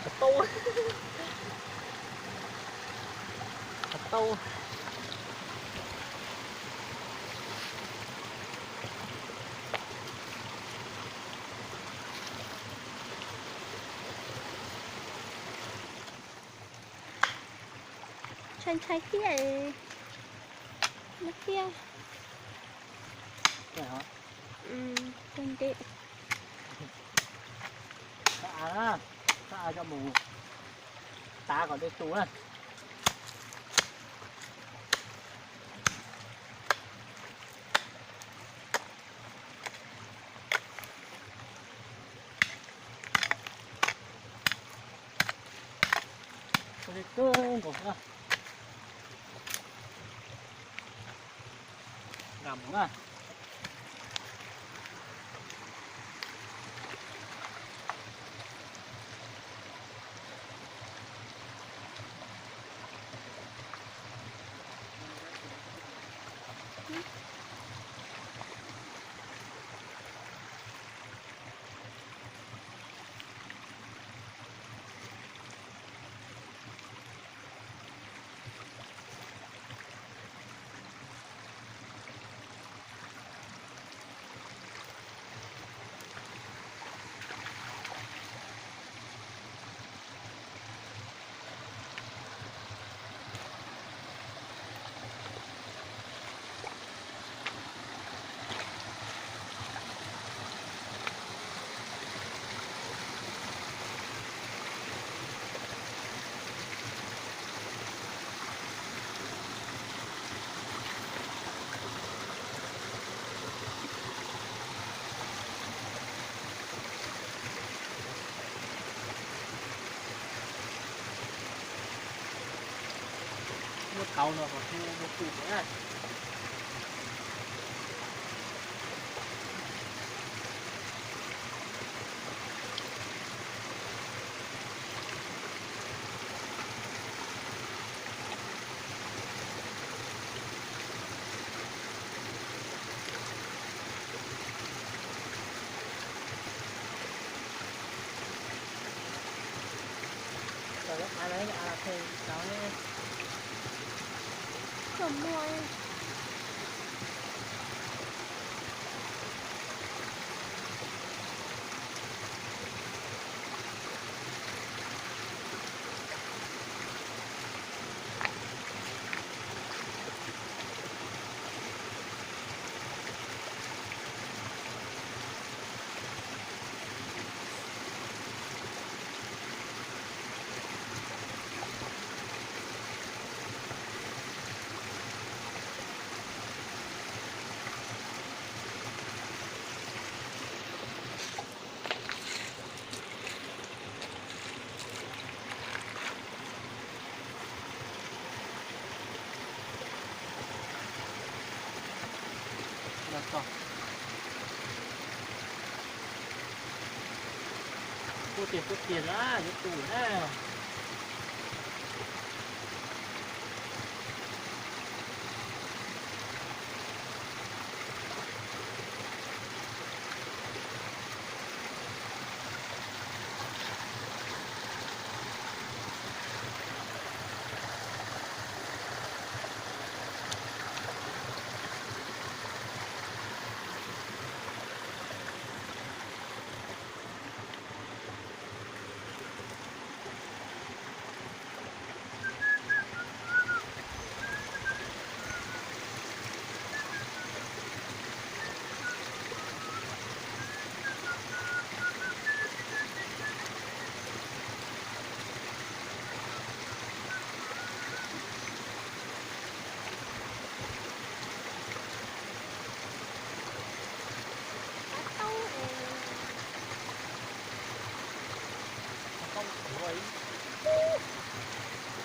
Tau, tau. Ntshai ntshai thiab, no thiab. Ntej. Xab av na, xab av coj mus tav kom dej tu na. Ua li kawg nkaus xwb. Nkag mus na. Muab kauv no kom hu ua tus na. Tau lawv av lawv av los pheej tau ne. Koj muaj. Los txog. Kuj tiag kuj tiag na, yuav tu na.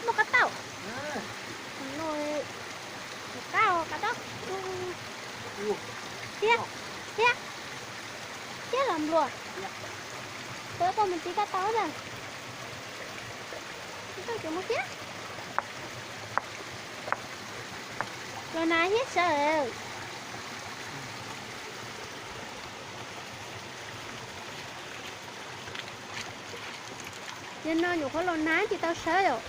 Noj kab taub. Noj kab, kab taub. Thiab, thiab, thiab los nplua. Tau koj mus txiv kab taub na. Koj tseem mus thiab. Los nas thiab sawv. Nim no nyuam qhuav los nag tsis tau sawv yom.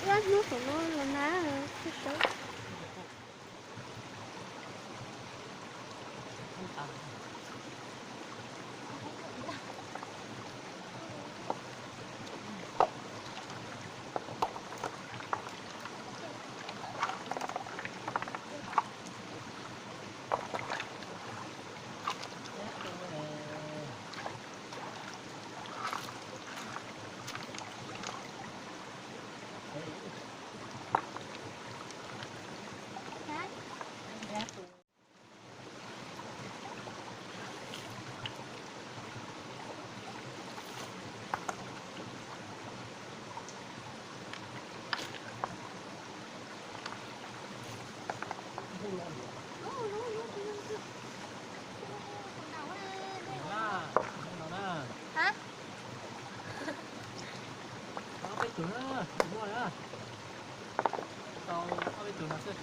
Ib ob hnub saum no los nag thiaj sawv. Ob peb tug na, tsis muaj na. Tau ob peb tug no xwb.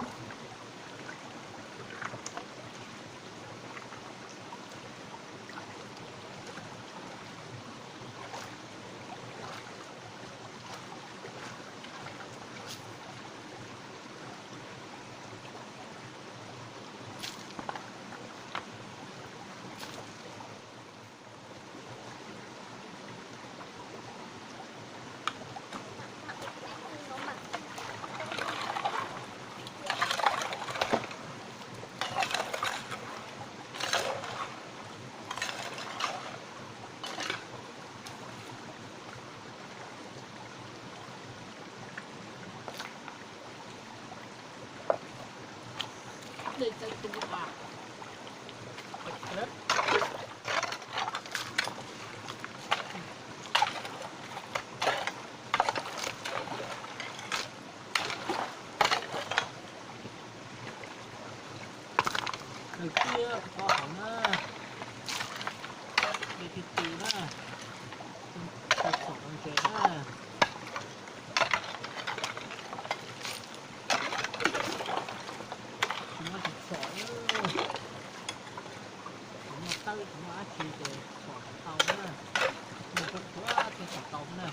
Nws tiab ko hauv na, dej tiag tiag na, tsis txhom ntses na. Tsis muaj tsis txhom, tsis muaj tawb tsis muaj dab tsi ces txhom tsis tau na. Muaj tsuag tsuag thiaj txhom tau na.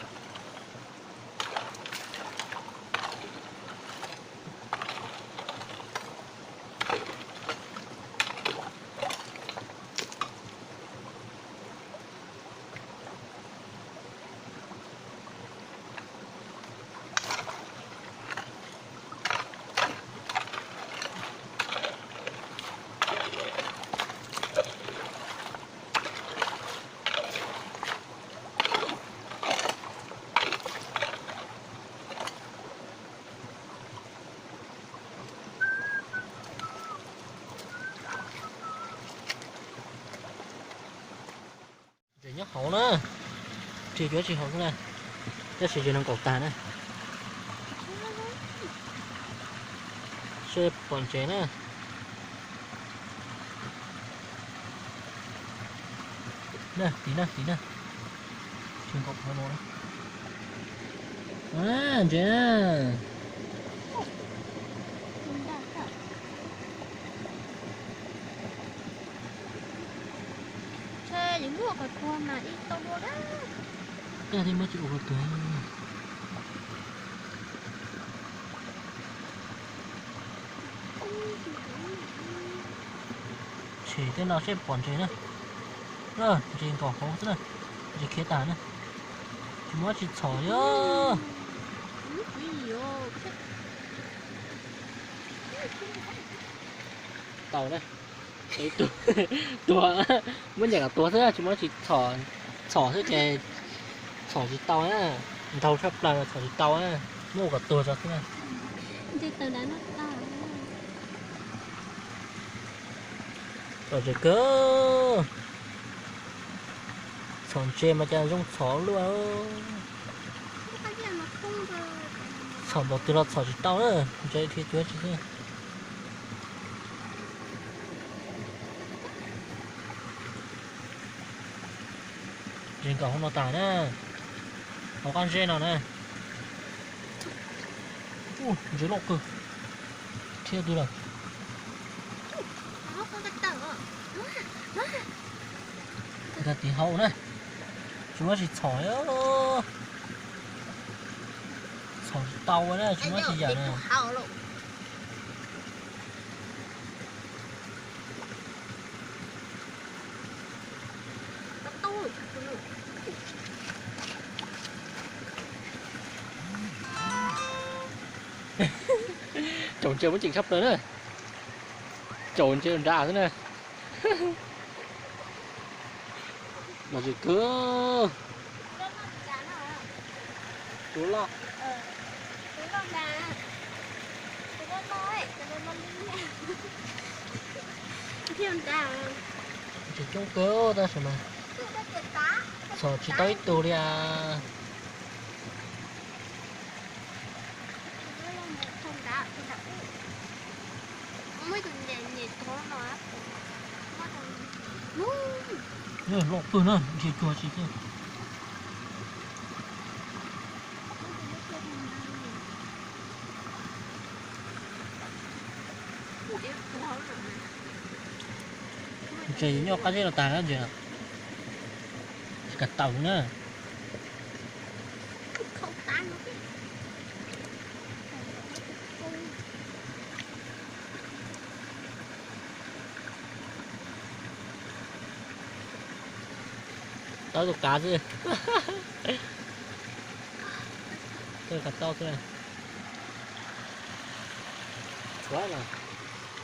Ntses nyob hauv na, tsis cuav tsis hauv xwb na, tab sis tsis nkaum tag na. Seb pom ntses na. Na, tiv na, tiv na. Tsis nkaum hauv no. A, ntses na. Ntshe yuav muab ua kom tuag mas ib tau dua. Tag li muab tsis ua kom tuag. Tshem tej no seb pom ntses na. Ntses nkaum hauv xwb na. Ntses khiav tag na. Tsis muab tsis txhom li. Tau na. Tuag, muab nyem kom tuag xwb tsis muab tsis txhom, txhom xwb ces txhom tsis tau na. Ntaug tshaj plaws txhom tsis tau na, muab ua kom tuag tso xwb na. Txhom ntses kawg, txhom ntses mas cas zoo txhom luaj. Txhom npaum twg los txhom tsis tau na, ntses dhia cuav tsis xwb. Ntses nkaum hauv no tas na, hauv qab zeb no na. Ntses loj kawg, thiab twg lawm. Tiv hauv na, tsis muab tsis txhom li. Tsis tau na, tsis muab tsis yam na. Caum ntsia muab ceem tshaj plaws na. Caum ntsia nra xwb na. Lom zem kawg. Tus loj. Tseem coob kawg tab sis mas txhom tsis tau ib tug li as. Loj pwg na, ntsia cuag tsis tiag. Ntses nyob qab zeb no tag na ntses. Tsis kam tawm na. Tawb tus kav xwb. Tawb kav tau xwb.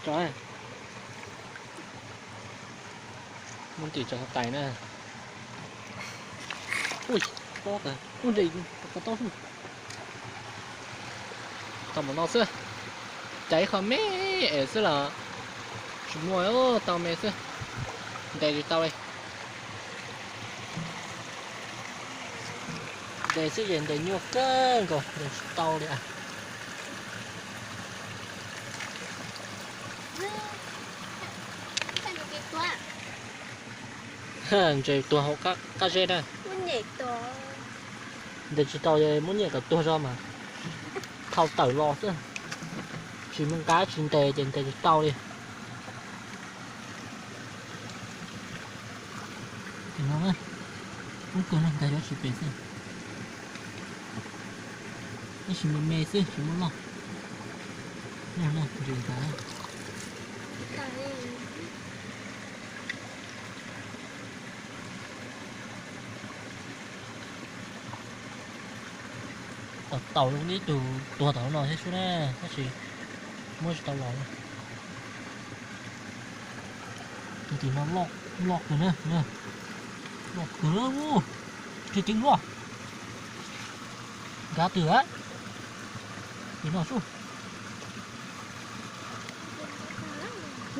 Tso, muab ntim tso tais na. Ui, pob tas, ua nres kav tau xwb. Tau mas no xwb. Caiv qho me es xwb los tsis muaj, tau me xwb. Ntes tsis tau li. Ntes xwb ces ntes nyuaj kawg nkaus, ntes tsis tau li. Ntses tuag hauv qab zeb na. Ntes tsis tau, muab nyem kom tuag zog mas thau tawm los xwb. Tsis muaj nqaib tsis ntes ces ntes tsis tau li. Ub kawg na, nkag yuav tsis pem xwb. Tab sis me me xwb tsis muaj loj. Ntses nkag. Tau tau ib tug tuag tom no thiab xwb na, tab sis muab tsis tau los li. Tus tim no loj kawg na, loj kawg, rhe ceev luaj. Nkag twg a? Tim no xwb.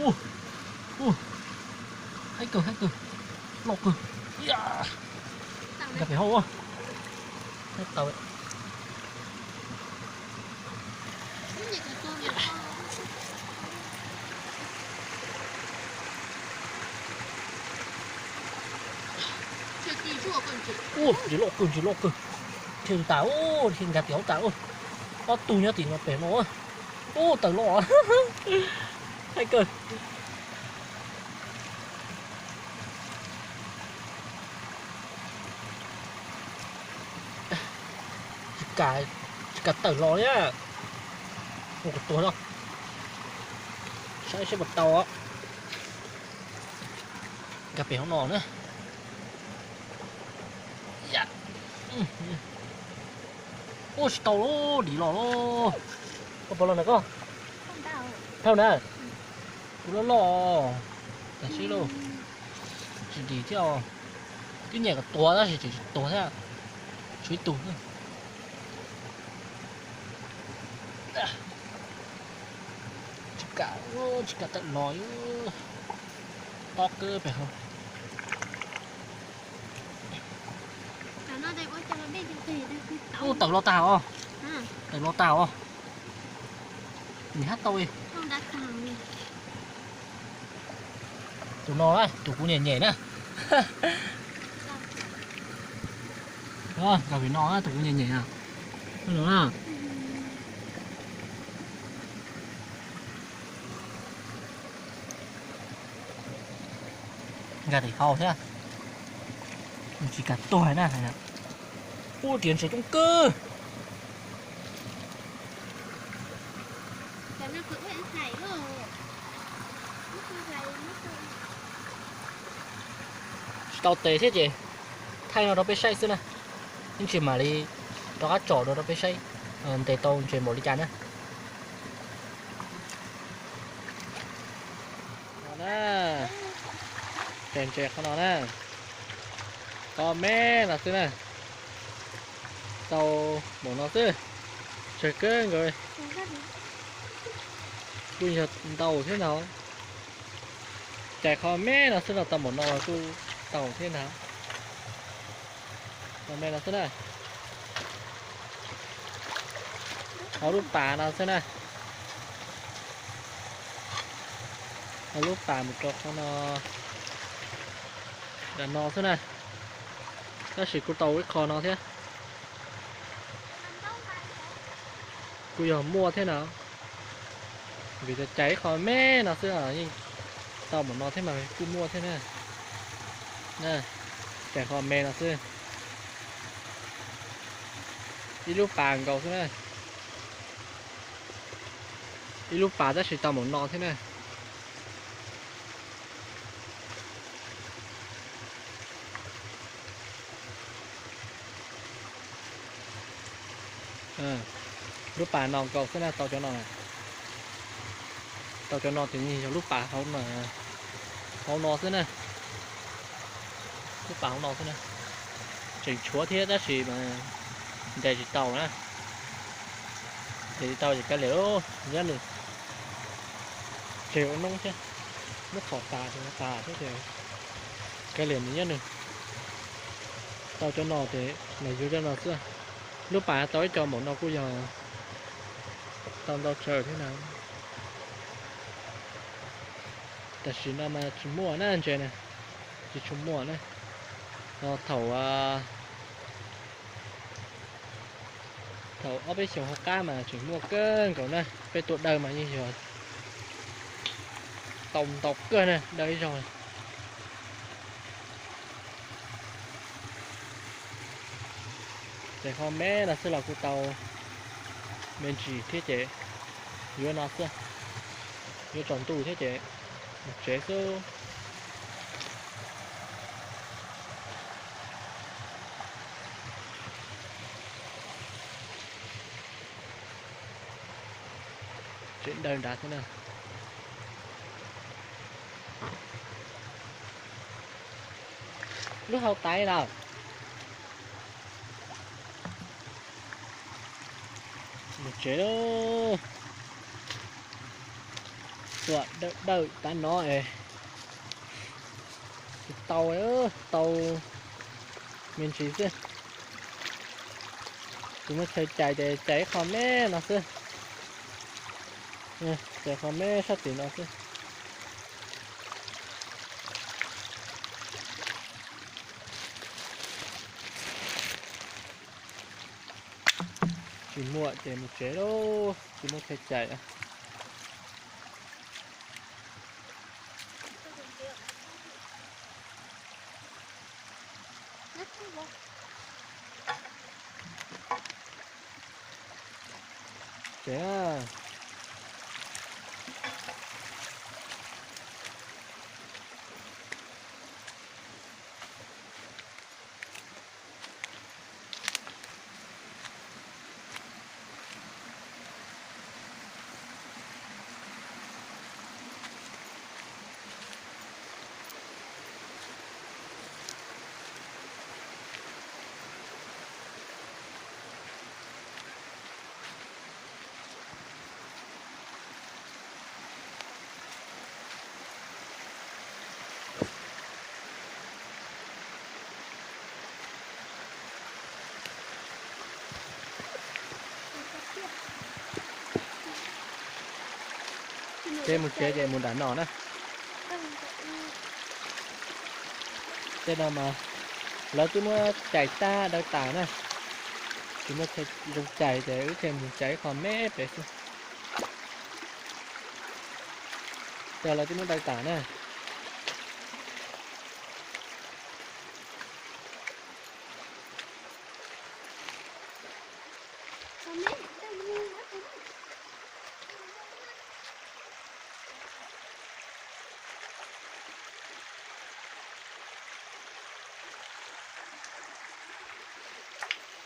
Ub, ub, haib kawg, haib kawg, loj kawg. Nkag pem hauv. Haib tau. Ub, ntses loj kawg, ntses loj kawg. Rhe tas ub, rhe nkag tim hauv tas ub. Ob tug nyob tim no pem no. Ub, tawm los. Haib kawg. Tsis kam, tsis kam tawm los li. Ua kom tuag no. Saib seb puas tau. Nkag pem hauv no na. Ua tsis tau lawm, dim los lawm. Koj puas los na koj? Thauj na. Kuv loj loj. Tam sim lauj. Tsis dim thiab os. Twb nyiam kom tuag tab sis tseem tsis tuag thiab. Tshuav ib tug. Tsis kam, tsis kam tawm los. Tob kawg pem hauv. Ub, tawm los tag os. Tawm los tag os. Nim hab tau li. Tus no, tus kuv nyem nyem na. Nkag pem no, tus kuv nyem nyem na. Nkag tim hauv thiab. Tsis kam tuag na. Ub, riam ntses coob kawg. Tau tes thiab ces thaij no rau peb saib xwb na. Yeej tsis mam li rov qab tsom dua rau peb saib ntes tau ntses npaum li cas na. No na, tes ntses qhov no na, qhov me no xwb na. Tau npaum no xwb, tsawg kawg nkaus. Kuj yog ntau thiab ntag. Cais qhov me no xwb los tau npaum no los kuj tau thiab ntag. Qhov me no xwb na. Hauv lub pas no xwb na. Hauv lub pas mus rau qhov no, nram no xwb na. Tab sis kuj tau ib qho no thiab. Kuj yog muaj thiab na. Vim tias cais ib qho me no xwb yeej tau npaum no thiab mas kuj muaj thiab na. Cais qho me no xwb. Ib lub pas nkaus xwb na. Ib lub pas tab sis tau npaum no thiab na. Lub pas no nkaus xwb na, tau cov no. Tau cov no ces yog lub pas hauv no xwb na. Lub pas hauv no xwb na. Tseem tshuav thiab tab sis mas ntes tsis tau na. Ntes tsis tau ces kav liam, nyob nws tseg ua noob thiab, muab txhom tas tas thiab ces kav liam nws nyob nws. Tau cov no ces nws yuav cov no xwb. Lub pas tau ib co npaum no kuj yog tau ntau tsawg thiab na. Tam sim no mas tsis muaj na ntses na, tsis tshua muaj na. Thaum, thaum ob peb xyoos hauv qab mas tseem muaj kawg nkaus na, peb tuaj daws mas yeej yog tau ntau kawg na, daws ib zaug. Ces qhov me no xwb los kuj tau me ntsis thiab ces yuav no xwb, yuav tsaus ntuj thiab ces mus tsev xwb. Tsev daws nrad xwb na. Lub hau tais lawm. Mus tsev lauj. Tuaj dawm dawm tav no es tsis tau, tau me ntsis xwb. Tsis muaj chaw cais ces cais ib qho me no xwb. Cais qho me sab tim no xwb. Tsis muaj ces mus tsev lauj, tsis muaj chaw cais. Tsev. Ces mus tsev ces mus nram no na. Tej no mas lawv twb muab cais tag daws tas na. Tsis muaj zoo cais ces wb thiaj mus cais ib qho me pem xwb. Tej lawv twb muab daws tas na.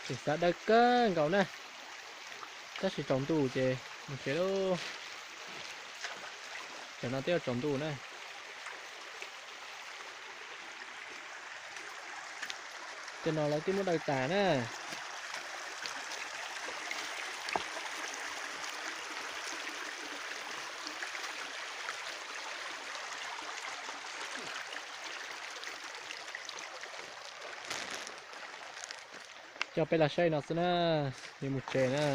Tus xav dawb kawg nkaus na, tab sis tsaus ntuj ces mus tsev lauj. Cov no twb yuav tsaus ntuj na. Cov no lawv twb muab dawb tas na. Coj peb los saib no xwb na, yuav mus tsev na.